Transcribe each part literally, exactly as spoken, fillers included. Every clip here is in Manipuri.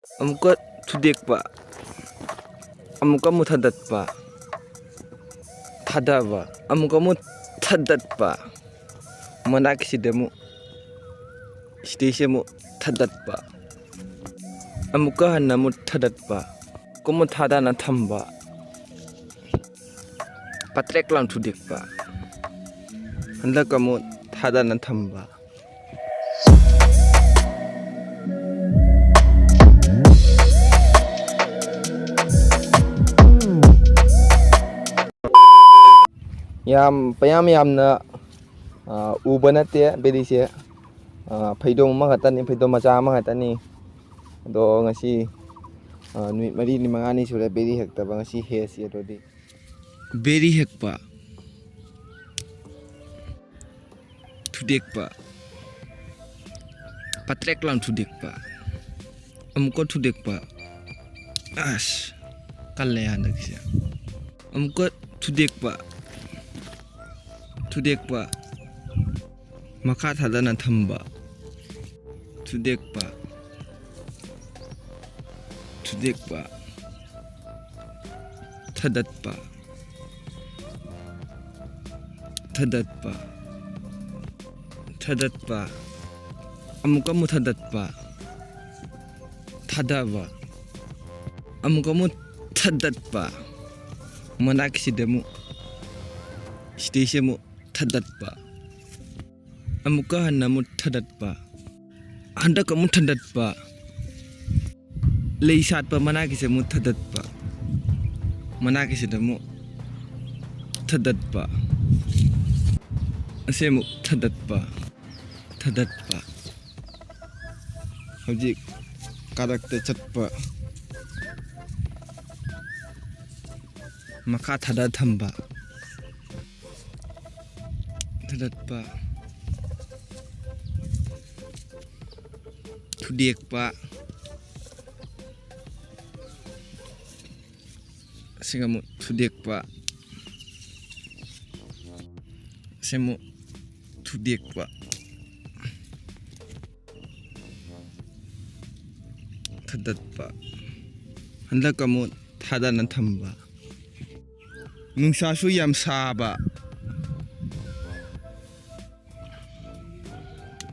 ꯑꯃꯨꯛꯀ ꯊꯨꯗꯦꯛꯄ꯫ ꯑꯃꯨꯛꯀ ꯑꯃꯨꯛ ꯊꯥꯗꯠꯄ꯫ ꯊꯥꯗꯕ꯫ ꯑꯃꯨꯛꯀ ꯑꯃꯨꯛ ꯊꯥꯗꯠꯄ꯫ ꯃꯅꯥꯛꯀꯤꯁꯤꯗ ꯑꯃꯨꯛ, ꯁꯤꯗꯩꯁꯤ ꯑꯃꯨꯛ ꯊꯥꯗꯠꯄ꯫ ꯑꯃꯨꯛꯀ ꯍꯟꯅ ꯑꯃꯨꯛ ꯊꯥꯗꯠꯄ꯫ ꯑꯃꯨꯛꯀ ꯑꯃꯨꯛ ꯊꯥꯗꯅ ꯊꯝꯕ꯫ ꯄꯇ꯭ꯔꯦꯛ ꯂꯥꯎꯅ ꯊꯨꯗꯦꯛꯄ꯫ ꯍꯟꯗꯛ ꯑꯃꯨꯛ ꯊꯥꯗꯅ ꯊꯝꯕ꯫ ꯌꯥꯝ, ꯄꯌꯥꯝ ꯌꯥꯝꯅ, ꯑ, ꯎꯕ ꯅꯠꯇꯦ ꯕꯦꯔꯤꯁꯦ꯫ ꯑ, ꯐꯩꯗꯣꯝ ꯑꯃꯈꯛꯇꯅꯤ, ꯐꯩꯗꯣꯝ ꯃꯆꯥ ꯑꯃꯈꯛꯇꯅꯤ꯫ ꯑꯗꯣ ꯉꯁꯤ, ꯑ, ꯅꯨꯃꯤꯠ ꯃꯔꯤꯅꯤ ꯃꯉꯥꯅꯤ ꯁꯨꯔꯦ ꯕꯦꯔꯤ ꯍꯦꯛꯇꯕ꯫ ꯉꯁꯤ ꯍꯦꯛꯁꯤ ꯑꯗꯨꯗꯤ꯫ ꯕꯦꯔꯤ ꯍꯦꯛꯄ꯫ ꯊꯨꯗꯦꯛꯄ꯫ ꯄꯇ꯭ꯔꯦꯛ ꯂꯥꯎꯅ ꯊꯨꯗꯦꯛꯄ꯫ ꯑꯃꯨꯛꯀ ꯊꯨꯗꯦꯛꯄ꯫ ꯑꯁ, ꯀꯜꯂꯦ ꯍꯟꯗꯛꯁꯦ꯫ ꯑꯃꯨꯛꯀ ꯊꯨꯗꯦꯛꯄ꯫ ꯊꯨꯗꯦꯛꯄ꯫ ꯃꯈꯥ ꯊꯥꯗꯅ ꯊꯝꯕ꯫ ꯊꯨꯗꯦꯛꯄ꯫ ꯊꯨꯗꯦꯛꯄ꯫ ꯊꯥꯗꯠꯄ꯫ ꯊꯥꯗꯠꯄ꯫ ꯊꯥꯗꯠꯄ꯫ ꯑꯃꯨꯛꯀ ꯑꯃꯨꯛ ꯊꯥꯗꯠꯄ꯫ ꯊꯥꯗꯕ꯫ ꯑꯃꯨꯛꯀ ꯑꯃꯨꯛ ꯊꯥꯗꯠꯄ꯫ ꯃꯅꯥꯛꯁꯤꯗ ꯑꯃꯨꯛ, ꯁꯤꯗꯩꯁꯤ ꯑꯃꯨꯛ ꯊꯥꯗꯠꯄ꯫ ꯑꯃꯨꯛꯀ ꯍꯟꯅ ꯑꯃꯨꯛ ꯊꯥꯗꯠꯄ꯫ ꯍꯟꯗꯛ ꯑꯃꯨꯛ ꯊꯥꯗꯠꯄ꯫ ꯂꯩ ꯁꯥꯠꯄ ꯃꯅꯥꯛꯀꯤꯁꯦ ꯑꯃꯨꯛ ꯊꯥꯗꯠꯄ꯫ ꯃꯅꯥꯛꯀꯤꯁꯤꯗ ꯑꯃꯨꯛ ꯊꯥꯗꯠꯄ꯫ ꯑꯁꯤ ꯑꯃꯨꯛ ꯊꯥꯗꯠꯄ꯫ ꯊꯥꯗꯠꯄ꯫ ꯍꯧꯖꯤꯛ ꯀꯥꯔꯛꯇ ꯆꯠꯄ꯫ ꯃꯈꯥ ꯊꯥꯗ ꯊꯝꯕ꯫ ꯊꯥꯗꯠꯄ꯫ ꯊꯨꯗꯦꯛꯄ꯫ ꯑꯁꯤꯒ ꯑꯃꯨꯛ ꯊꯨꯗꯦꯛꯄ꯫ ꯑꯁꯤ ꯑꯃꯨꯛ ꯊꯨꯗꯦꯛꯄ꯫ ꯊꯥꯗꯠꯄ꯫ ꯍꯟꯗꯛ ꯑꯃꯨꯛ ꯊꯥꯗꯅ ꯊꯝꯕ꯫ ꯅꯨꯡꯁꯥꯁꯨ ꯌꯥꯝ ꯁꯥꯕ꯫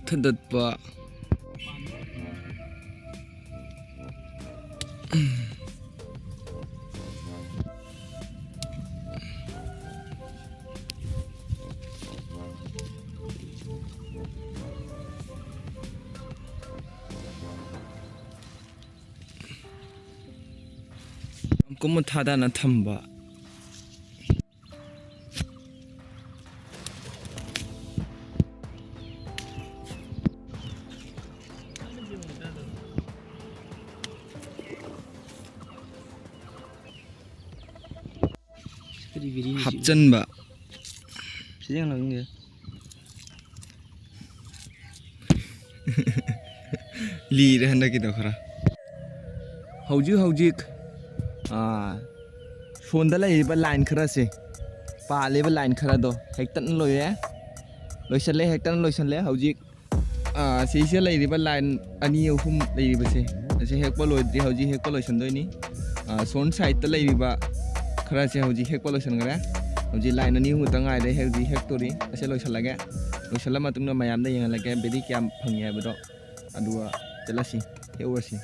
ꯊꯥꯗꯠꯄ꯫ ꯀꯨꯝꯃ ꯊꯥꯗꯅ ꯊꯝꯕ꯫ ꯍꯥꯞꯆꯟꯕ꯫ ꯂꯤꯔꯦ ꯍꯟꯗꯛꯀꯤꯗꯣ ꯈꯔ꯫ ꯍꯧꯖꯤꯛ ꯍꯧꯖꯤꯛ, ꯑꯥ, ꯁꯣꯟꯗ ꯂꯩꯔꯤꯕ line ꯈꯔꯁꯦ, ꯄꯥꯜꯂꯤꯕ line ꯈꯔꯗꯣ ꯍꯦꯛꯇꯠꯅ ꯂꯣꯏꯔꯦ꯫ ꯂꯣꯏꯁꯜꯂꯦ, ꯍꯦꯛꯇꯠꯅ ꯂꯣꯏꯁꯜꯂꯦ꯫ ꯍꯧꯖꯤꯛ, ꯑꯥ, ꯁꯤꯁꯦ ꯂꯩꯔꯤꯕ line ꯑꯅꯤ ꯑꯍꯨꯝ ꯂꯩꯔꯤꯕꯁꯦ, ꯑꯁꯤ ꯍꯦꯛꯄ ꯂꯣꯏꯗ꯭ꯔꯤ, ꯍꯧꯖꯤꯛ ꯍꯦꯛꯄ ꯂꯣꯏꯁꯟꯗꯣꯏꯅꯤ꯫ ꯑꯥ, ꯁꯣꯝ sideꯇ ꯂꯩꯔꯤꯕ ꯈꯔꯁꯦ ꯍꯧꯖꯤꯛ ꯍꯦꯛꯄ ꯂꯣꯏꯁꯟꯈ꯭ꯔꯦ꯫ ꯍꯧꯖꯤꯛ line ꯑꯅꯤ ꯑꯍꯨꯝ ꯈꯛꯇ ꯉꯥꯏꯔꯦ, ꯍꯧꯖꯤꯛ ꯍꯦꯛꯇꯣꯔꯤ꯫ ꯑꯁꯤ ꯂꯣꯏꯁꯜꯂꯒꯦ꯫ ꯂꯣꯏꯁꯜꯂ ꯃꯇꯨꯡꯗ ꯃꯌꯥꯝꯗ ꯌꯦꯡꯍꯜꯂꯒꯦ ꯕꯦꯔꯤ ꯀꯌꯥꯝ ꯐꯪꯉꯦ ꯍꯥꯏꯕꯗꯣ꯫ ꯑꯗꯨꯒ ꯆꯠꯂꯁꯤ, ꯍꯦꯛꯎꯔꯁꯤ꯫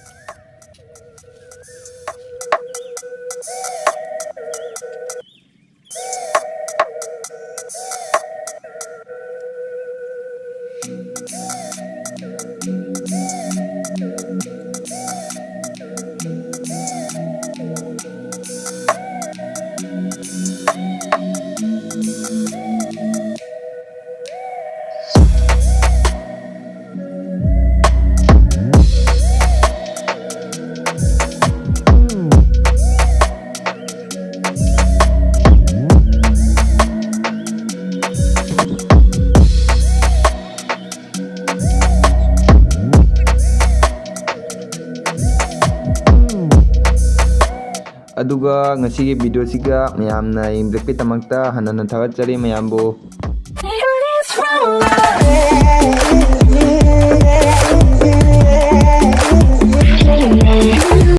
ꯑꯗꯨꯒ ꯉꯁꯤꯒꯤ videoꯁꯤꯒ ꯃꯌꯥꯝꯅ ꯌꯦꯡꯕꯤꯔꯛꯄꯒꯤꯗꯃꯛꯇ ꯍꯟꯅ ꯍꯟꯅ ꯊꯥꯒꯠꯆꯔꯤ ꯃꯌꯥꯝꯕꯨ꯫